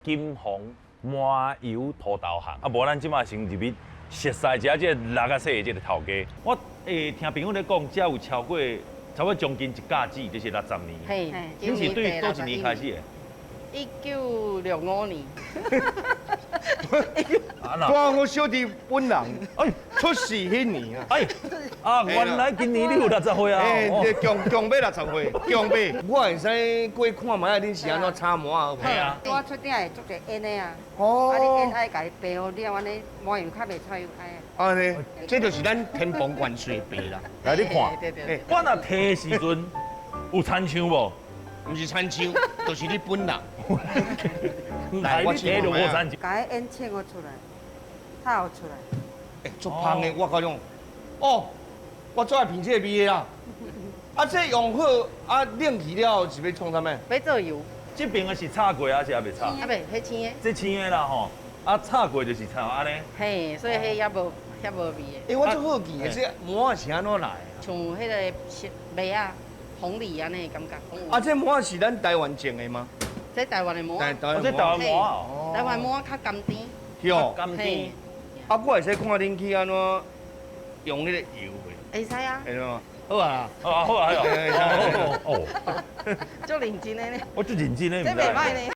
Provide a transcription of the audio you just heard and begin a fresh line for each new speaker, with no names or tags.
金鳳麻油土豆餡。啊，無咱這馬先入去熟似一下這個六仔細的這個頭家。我聽朋友咧講，這有超過差不多將近一甲子，就是60年。
嘿，
你是對佗一年開始的？1965
年。
我我小弟本人，哎，出世彼年啊。
哎，啊，原來今年你有60歲啊？
哎，強強欲60歲，強欲。我會使過看覓仔，恁是按怎炒饃仔？
係啊。
我出鼎會足濟煙的啊。哦。啊，你煙愛共伊白好了，按呢麻油較袂臭哎。
按呢，這就是咱天蓬元帥白啦。
來，你看，我若提的時陣有親像無？
毋是親像，就是你本人。
來，我提就無親像。
共彼煙清予出來，透出來。
欸，足芳的，我佮你講，哦，我最愛聞這個味的啦。啊，這用好啊，冷去了後是欲創啥物？
欲做油。
這邊的是炒過還是猶未炒？
啊未，彼青的。
這青的啦吼，啊炒過就是炒按呢。
嘿，所以彼猶無遐無味的。
欸，我足好奇的，這饃仔是按怎來？
像彼個麥仔、鳳梨按呢感覺。
啊，這饃仔是咱台灣種的嗎？
這台灣的饃仔。
這台灣饃哦。
台灣饃仔較甘甜。
對。
甘甜。
啊，我會使看恁去按怎用彼個油袂？
會使啊。
會嗎？好啊。
好啊，好啊，哦。
足認真的呢。
我足認真的。
這袂䆀呢。